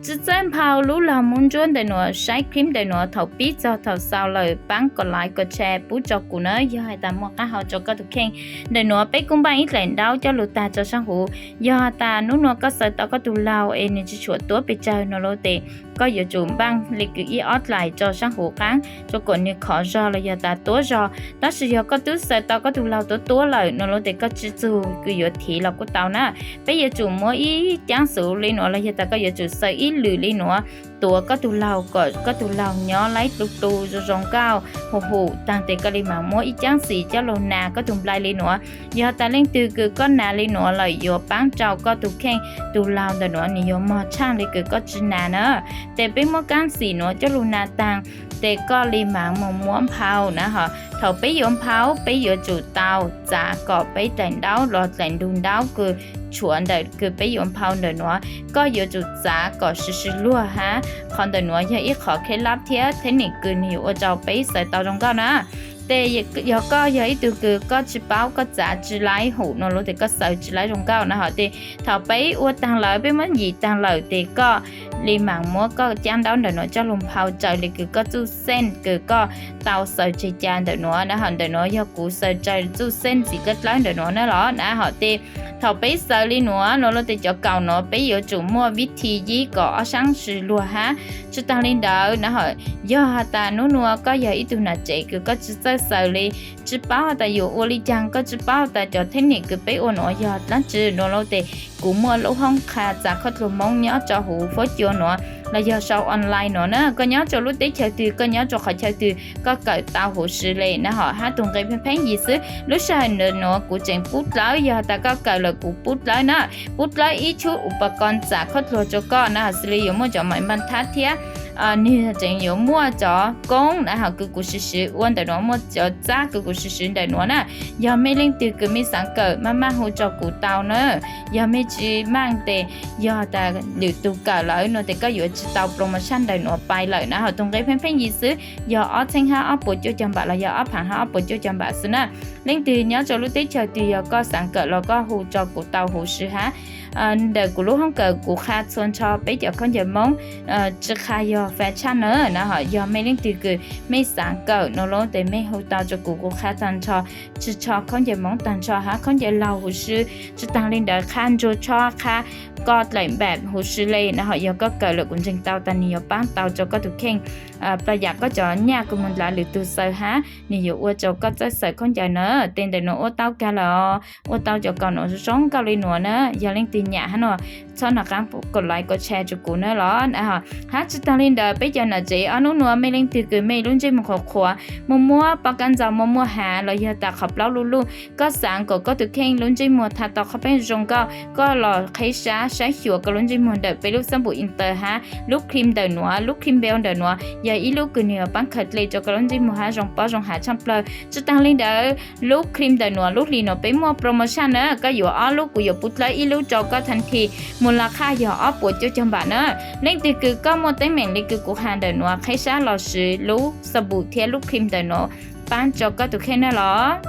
Tsi txawj nphau lub laug Moob Ntsuab ntawm nuav, saib clip ntawm nuav thaum pib txog thaum xaus lawm paab kom like kom share pub rua kuv na, yog has tas muaj qaab hau rua koj tug kheej. Ntawm nuav peb kuj npaaj ib dlaim ntaub coj lug taag rua saab huv. Yog has tas nub nuav koj xaws tau koj tug laug es nwg tsi tshuam tuab pes tsawg nuav lawm tes koj yuav tsum npaaj le kws ib ob dlaim rua saab huv qaab rua kom nwg khov zog los yog tas tuab zog. Tab sis yog koj tub xaws tau koj tug laug tuab tuab lawm nuav lawm tes koj tsi txug kws yuav thiv los kuj tau na. Peb yuav tsum muab ib caab xwm le nuav los yog tas koj yuav tsum xaws ib lwm le nuav, tuav koj tug laug kom koj tug laug nyob laib tu tu zoo zoo nkauj hum hum taag tes koj le maam muab ib caab xim coj lug nas koj tug nplai le nuav. Yog tas leej twg kws koj nas le nuav lawm yuav paab rau koj tug kheej tug laug ntawm nuav nwg yuav mog tshaaj le kws koj tsi nas na. Tes peb muab caab xim nuav coj lug nas taag, tes koj le maam moog muab nphau na ho. Thaum peb yuav nphau peb yuav tsum tau txav kom peb dlaim ntaub los dlaim ntug ntaub kws tshuam ntawm kws peb yuav nphau ntawm nuav, koj yuav tsum txav kom swv swv luag hab. Qhov ntawm nuav yog ib qhov khev lab thiab theb nim kws nwg yuav ua rau peb xaws tau zoo nkauj na. Tes yog koj yog ib tug kws koj tsi paub koj txav tsi laib hum nuav lawm tes koj xaws tsi laib zoo nkauj na ho. Tes thaum peb ua taag lawm peb muab yim taag lawm tes koj le maam muab koj caab ntaub ntawm nuav coj lug nphau raws le kws koj txuj xeej kws koj tau xaws tseg ca ntawm nuav na ho. Ntawm nuav yog kuv xaws raws txuj xeej ntxiv dlawb dlawb ntawm nuav na los na ho. Tes thaum peb xaws le nuav nuav lawm tes cov kaum nuav peb yuav tsum muaj vib thi yib kom ob saab swv luag hab. Tsi taag le ntawd na ho, yog has tas nub nuav koj yog ib tug nam tsev kws koj tsi txawj xaws le, tsi paub has tas yuav ua le caag, koj tsi paub has tas cov theb nim kws peb ua nuav yog dlaab tsi nuav lawm tes kuv muaj lub hoob qha txav khaub dluag Moob nyob rua huv huab cua nuav los yog sau online nuav na. Koj nyob rua lub teb chaws twg, koj nyob rua qhov chaw twg koj kawm tau huv si le na ho, hab tug nqe pheej pheej yig xwb. Lub sij hawm ntawm nuav kuv tseem pub dlawb, yog has tas koj kawm lawm kuv pub dlawb na, pub dlawb ib txhub upakob txav khaub dluag rua koj na ho, xws le yuav muaj cov mais npaj thab thiab nwg tseem yuav muaj cov koob na ho kws kuv swv swv ua ntawm nuav, muaj cov txab kws kuv swv swv ntawm nuav na. Yog mej leej twg kws mej xaav kawm maj maj hu rua kuv tau na. Yog mej tsi maj tes, yog tas lwm tug kawm lawm nuav tes koj yuav tsi tau promotion ntawm nuav pais lawm na ho. Tug nqe pheej pheej yig xwb, yog ob txheeb hab ob puas cuaj caug npam los yog ob phaav hab ob puas cuaj caug npam xwb na. Leej twg nyob rua lub teb chaws twg yog koj xaav kawm los koj hu rua kuv tau huv si hab. Ntawm kuv lub hoob kawm kuv qha txhua nrho peb cov khaub ncaws Moob, tsi qha yog fashion na na ho. Yog mej leej twg kws mej xaav kawm nuav lawm tes mej hu tau rua kuv, kuv qha tag nrho, tsi tsho khaub ncaws Moob tag nrho hab khaub ncaws laug huv si. Tsi taag le ntawd qha ntsug tsho, qha ko dlaim npam huv si le na ho. Yog koj kawm lawm kuv ntseeg tau tas nwg yuav paab tau rua koj tug kheej. Plab yam koj cov nyaj kws moog dlav lwm tug xaws hab, nwg yuav ua rua koj txawj xaws khaub ncaws na. Tes ntawm nuav ua tau kag lawm, ua tau cov kaum nuav zoo zoo nkauj le nuav na. Yog leej twg nyam hab nuav, txhob nov qaab kom like kom share rua kuv na los na ho. Hab tsi taag le ntawd peb cov nam tsev ob nub nuav mej leej twg kws mej lub ntsej muag qhuav qhuav, muaj muaj pob kab ntxaug, muaj muaj hav los yog tas qhov plaub luj luj, koj xaav kom koj tug kheej lub ntsej muag tha tau qhov pheej zoo nkauj, koj los qheb sab saib xyuas koj lub ntsej muag ntawm peb lub xab npum Inter hab lub cream ntawm nuav, lub cream bel ntawm nuav yog ib lub kws nwg yuav paab khaws dle rua koj lub ntsej muag hab zoo pob zoo hav tshaaj plawg. Tsi taag le ntawd lub cream ntawm nuav lub hlis nuav peb muaj promotion na, koj yuav ob lub kuv yuav pub dlawb ib lub rua koj tag nthi, mus la qhaj yog ob puas cuaj caug npam na. Leej twg kws koj muaj teeb meem le kws kuv has ntawm nuav qheb sab los swv lub xab npum thiab lub cream ntawm nuav paab rua koj tug kheej na los.